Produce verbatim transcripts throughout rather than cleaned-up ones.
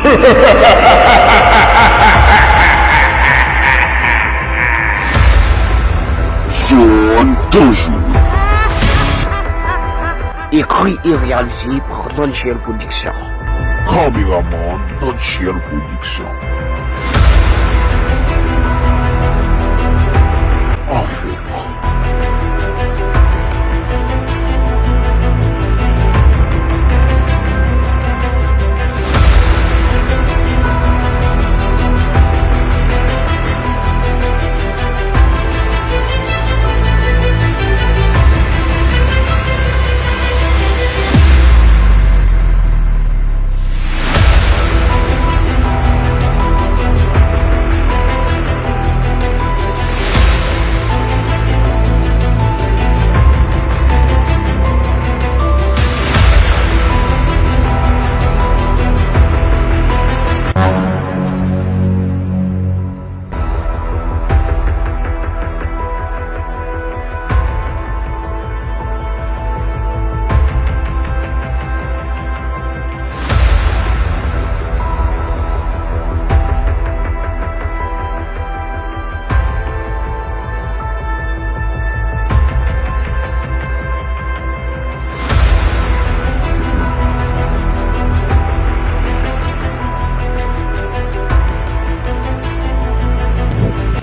Zòn Danjere. Écrit et réalisé par Nonchel Production. Caméraman, Nonchel Production. Anfin.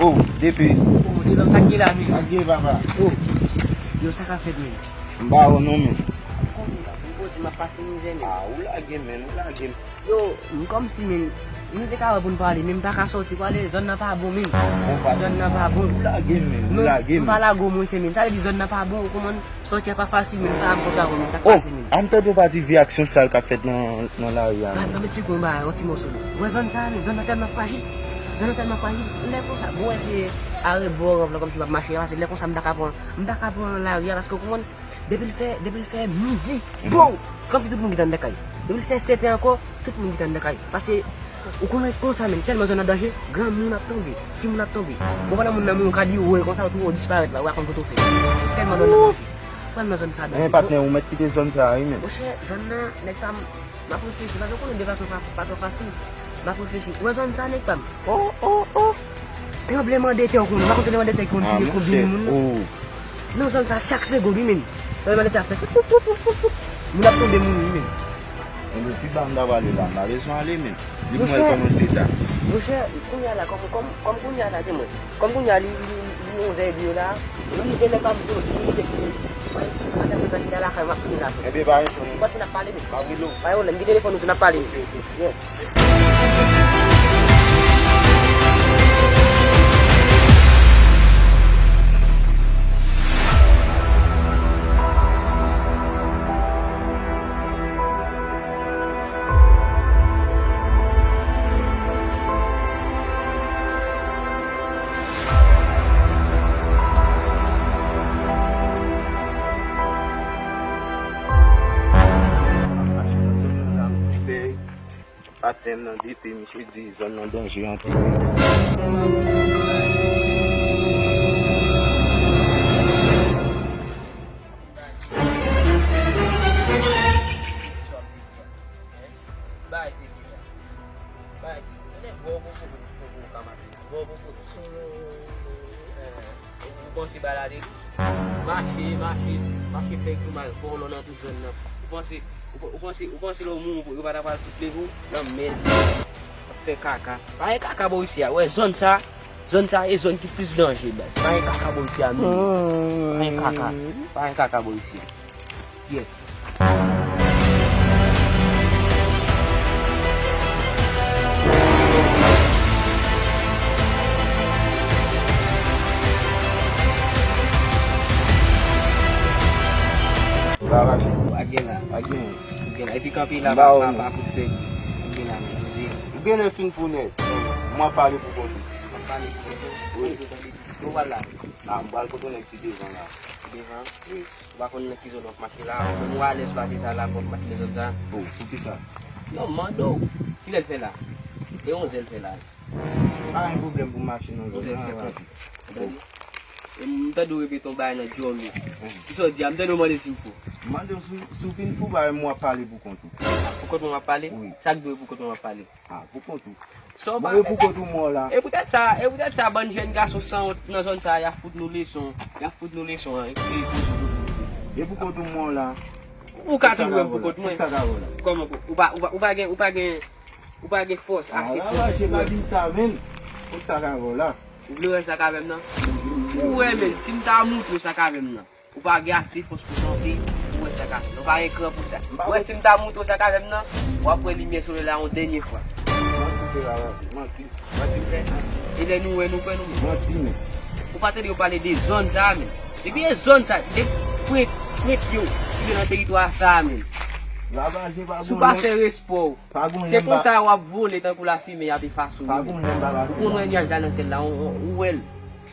Oh, D P. Oh, de lòm, sa k gen la, men? Sa k gen, papa? Oh, yo, sa k ap fèt, men? M pa wè w non, men. M konnen la, m poze, m ap pase mizè, men. Ah, ou lage, men, ou lage m. Yo, m kòmsi, men, nou te ka wè pou n pale, men m pa ka sòti, pale, zòn nan pa bon, men. Bon, pale. Zòn nan pa bon. Ou lage m, men, ou lage m. M pa lage w, monchè, men. Sa vle di zòn nan pa bon, ou konprann? Sòti a pa fasil, men m pa konn avè w, men sa k pase, men. Oh, an m tande w pa di vye aksyon sal k ap fèt nan, nan lari a, men. Ban m esplike w yon bagay, yon ti mòso, men. Ou wè zòn sa a, men, zòn nan tèlman frajil. Zòn nan tèlman frajil. Lè konsa, bon, wè se arebò, ranp lan kòmsi m ap mache a, paske lè konsa, m ta ka pran, m ta ka pran lari a, paske ou konprann, depi l fè, depi l fè midi, bon, kòmsi tout moun gentan anndan kay. Depi l fè sèt è ankò, tout moun gentan anndan kay. Paske, ou konnen konsa, men, tèlman zòn nan danje, granmoun ap tonbe, timoun ap tonbe. Bon, pandan moun nan mouri, ou ka di, ou wè konsa, ou twouve w disparèt la, ou pa konn kote w fè. Tèlman zòn nan danje. Pral nan zòn sa, men, patnè, ou mèt kite zòn sa a, wi, men. Monchè, zòn nan, nèg pa m, m ap reflechi, paske ou konnen de fason pa, pa twò fasil. M ap reflechi. Ou wè zòn sa, nèg pa m? Oh, oh, oh. Tranblemanntè, ou konnen, ou pa konn tranblemanntè ki konn touye konbyen moun, non? Nan zòn sa, chak segonn, wi, men. Tranblemanntè ap fè fou, fou, fou, fou, fou, fou. Moun ap tonbe, moun, wi, men. Enben, pi ba m ta prale la, m pa bezwen ale, men. Li pou mwen kòmanse ta. Monchè, kounye a la, kòm, kòm, kòm kounye a la, te mwen. Kòm kounye a li, li, li onz è epi la, nou li te lè pa m soti, li te fini. Mwen, mwen, mwen, mwen, lakay, m ap fini la. Enben, pa gen pwoblèm. Ou panse n ap pale, men? Pa gen pwoblèm. Pa gen pwoblèm, gen telefòn ou tou, n ap pale, men. Ok, ok. Yeah. Patnè m nan D P, misye di zòn nan danje anpil. Bay te gen la. Bay te gen. Tande, gwo popo, popo, popo, kamad. Gwo popo. Eh, ou panse bagay la te dous? Mache, mache, mache fè grimas, vòlò nan tout zòn nan. Ou panse, ou, ou panse, ou panse lè w mouri, yo pa ta pral fout leve w? Lanmèd. Ap fè kaka. Pa gen kaka bò isi a. Ou wè zòn sa, zòn sa e zòn ki plis danje, baz. Pa gen kaka bò isi a, menm. Pa gen kaka. Pa gen kaka bò isi a. Yes. Sa va, chè? Pa gen la. Pa gen. Pa gen la. Epi kanpe la, pa, pa, pa kout fè. Pa gen la, men. Ou genlè fin fou nèt. Mwen pale pou kont ou. Mwen pale pou kont ou. Wi. Kote w pral la? Ah, m pral kote nèg ki devan la. Devan? Wi. Ou pa konn nan ki zòn w ap mache la, ou alèz pase sa la pou w ap mache nan zòn sa? Oh, poukisa? Non, m mande w. Kilè l fè la? E onz è l fè la. Pa gen pwoblèm pou m mache nan zòn nan. Onz è senkant. Tande? E m Tande w repete yon bagay nan djòl ou. Kisa w di a? M tande w mande si m fou. M mande w si, si w fin fou, ba m w ap pale pou kont ou. Pou kont mwen w ap pale? Wi. Sa k dwe pou kont mwen w ap pale? Ah, pou kont ou. Sa w pa fè sa. Bon, e pou kont ou mwen w la. E poutèt sa, e poutèt sa, bann jèn gason sanwont nan zòn sa a, y ap fout nou leson. Y ap fout nou leson an. E pou kont ou mwen w la. Ou ka toujou wè m pou kont mwen. Kòman pou, ou pa, ou pa, ou pa gen, ou pa gen, ou pa gen fòs, ase fòs pou wè. Ah, pa di m sa, menn. Kòman sa ka wè w la? Ou vle wè sa k avè m nan? Ou wè, menn, si m ta montre w sa k avè m nan, ou pa gen ase fòs pou kanpe, pou wè sa k avè m nan. Ou pa gen kran pou sa. Ou wè, si m ta montre w sa k avè m nan, w ap wè limyè solèy la yon dènye fwa. Manti, se pa manti. Manti. Manti, frè. E lè nou wè, nou kwè nou menm. Manti, menn. Ou pa tande yo pale de zòn sa a, menn. Depi e zòn sa, de pwent, pwent yo, ki nan teritwa sa a, menn. Si w pa fè respè w, se konsa w ap vole tankou lafimen, y ap efase w. Ou konn wè nyaj la nan syèl la, ou, ou, ou wè l.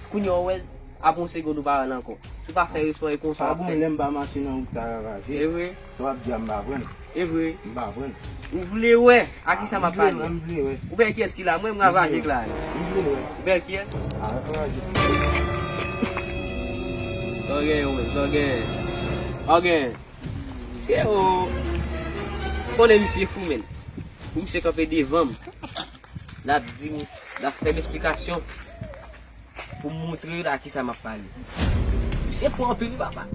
Kounye a w wè l, apre yon segonn ou pa wè l ankò. Si w pa fè respè w, e konsa w ap fè. Pa gon lè m pa mache nan wout sa ravaje. E vre. Sa w ap di a m pa pran. E vre. M pa pran. Ou vle wè a kisa m ap pale? M vle wè, m vle wè. Ou bèl kiyès ki la? Mwen, m ravaje k la. M vle wè. Ou bèl kiyès? Ah, ravaje. Sa w genyen, ou menm, sa w genyen. Sa w genyen. Se o. Konnen misye fou, menn. Pou misye kanpe devan m, l ap di m, l ap fè m esplikasyon pou m montre l a kisa m ap pale. Misye fou anpil, wi, papa.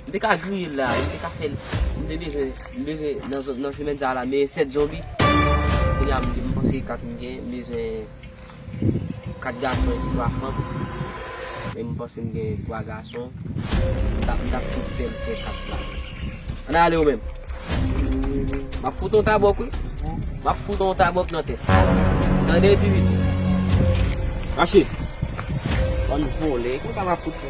M te ka griye l la, m te ka fè l. M te bezwen, m bezwen nan zòn, nan semèn sa a la, mete sèt zonbi. Kounye a, m, m panse kat m gen, m bezwen kat gason epi twa fanm. Men m panse m gen twa gason. M t ap, m t ap fout fè l fè kat la. Ann ale ou menm. M ap fout yon tabòk, wi. M ap fout yon tabòk nan tèt. Tande, Dividi. Mache. Bann vòlè. Konsa m ap fout fè.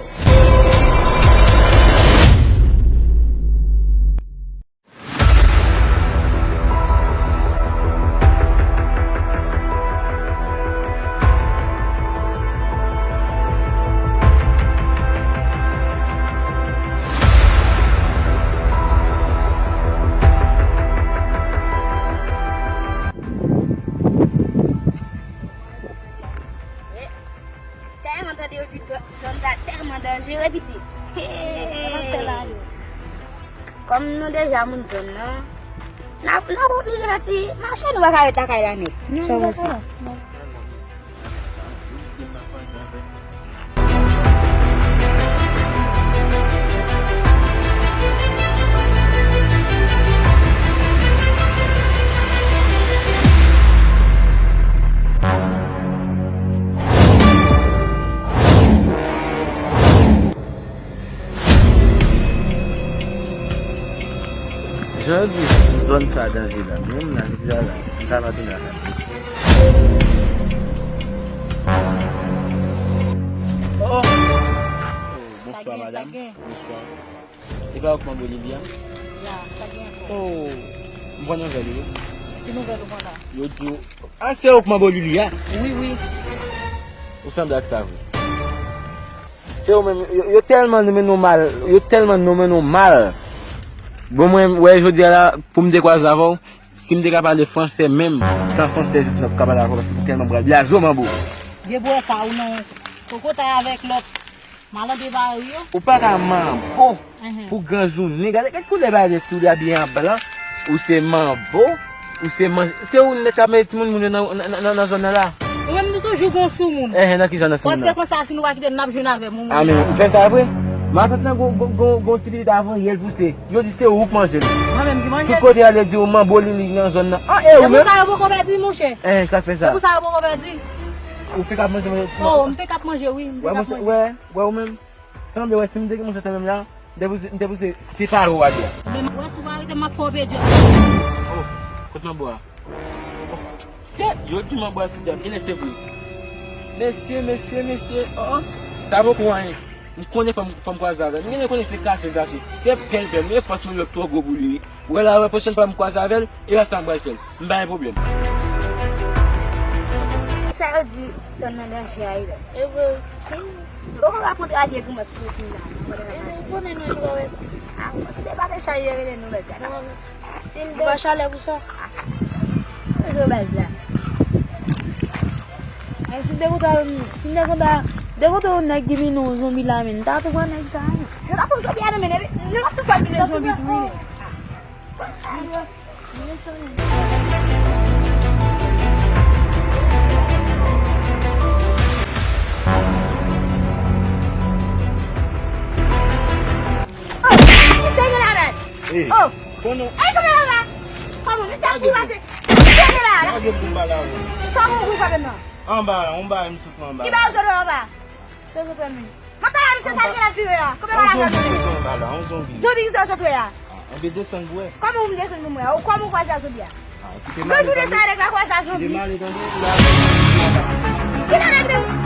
Tèlman tande yo di zòn sa tèlman danjere, piti. Hey! Kòm nou deja moun zòn nan, n ap, n ap oblije pati mache, nou pa ka ret lakay la nèt. Sa w panse? Jan yo di zòn sa danje la, menm la, jodi a la, m ta pa tounen lakay mwen. Oh! Oh, bonswa, madanm. Bonswa. E pa ou k manbo Lili a? Ya, sa gen ankò. Oh, m pran nouvèl ou wi. Ki nouvèl ou pran la? Yo di w, ah, se ou k manbo Lili a? Wi, wi. Ou sanble ak sa vre. Se ou menm, yo, yo tèlman nonmen nou mal, yo tèlman nonmen nou mal. Bon, mwen, wè, jodi a la, pou m te kwaze avè w, si m te ka pale fransè menm, se an fransè jis mwen t ap ka pale avè w, paske m tèlman pral blaze w, manbo. Debwè sa ou non, kokotay avèk lòt malandren pa yo. Ou pa ka manbo pou gran jounen. Gade, gade koulè bagay sou li, abiye an blan. Ou se manbo. Ou se manje, se ou nèt k ap mete timoun moun yo nan, nan, nan, nan zòn nan la. Ou menm nou toujou gon sou moun. Enhen, nan ki jan nan sou moun nan? Paske konsa, si nou pa kite n, n ap jwenn avè moun. A, men ou fè sa vre? Matant lan gon, gon, gon, gon ti pitit avan yè l pouse. Yo di se ou k manje l. Mwen menm ki manje l? Tout kote ale di ou manbo Lili nan zòn nan. An, e ou menm? E pou sa yo poko pèdi, monchè. Enhen, sa k fè sa? E pou sa yo poko pèdi? Ou fèk ap manje, manje. Oh, m fèk ap manje, wi, m fèk ap manje. Wè, wè, ou menm? Sanble wè si m te gen manje menm la, m te pouse, m te pouse separe w atè a. Men wè si w pa arete m ap fè w pèdi. Oh, kot manbo a? Se, yo di manbo a se dyab, genlè se vre. Mesye, mesye, mesye, oh, oh. Sa poko anyen. M konnen fò m, fò m kwaze avè l. M genlè konnen se kache l kache. Se pèl pèl, men fòs mwen yo twò gwo pou li wi. Wè la, wè, pwochèn fwa m kwaze avè l, e la sa m pral fè l. M pa gen pwoblèm. Sa yo di, zòn nan danje a, Ives. E vre wi. Bon, ou pa konn rapòte avye gouman sou wout nou la, pandan n ap mache. E nou konnen nou, nou pa wè sa. A, se pa mechan yo rele nou, mèt sa. Non, non. Si m te... Ou pa chalè pou sa. A, toujou baz la. Ay, si m te konn ta, si m te konn ta, De kote yon nèg ki vin yon zonbi la, men, ta tou pran nèg sa, men. Yo ta pran zonbi a, non, men, yo ta tou fè vin yon zonbi tou, wi. Oh, ki te gen ladan? Ey, oh, konnen. Ey, kòman la va? Kòman, misye ap kou pase? Ki te gen la, la? Lage pou m pale avè w. Sa moun kou frape m nan? Anba la, yon bagay m sot anba. Ki bagay w sot anba? Mwen pale a misye, sa l gen la vire a. Kòman bagay la? Yon zonbi, yon zonbi anba la, yon zonbi. Zonbi ki sa w sot wè a? Ah, anben desann pou wè. Kòman ou desann pou mwen? Ou kòman ou kwaze a zonbi a? Ah, kite m ale. Granjou desann nèg la kwaze a zonbi. Kite m ale, tande. Kite nèg la.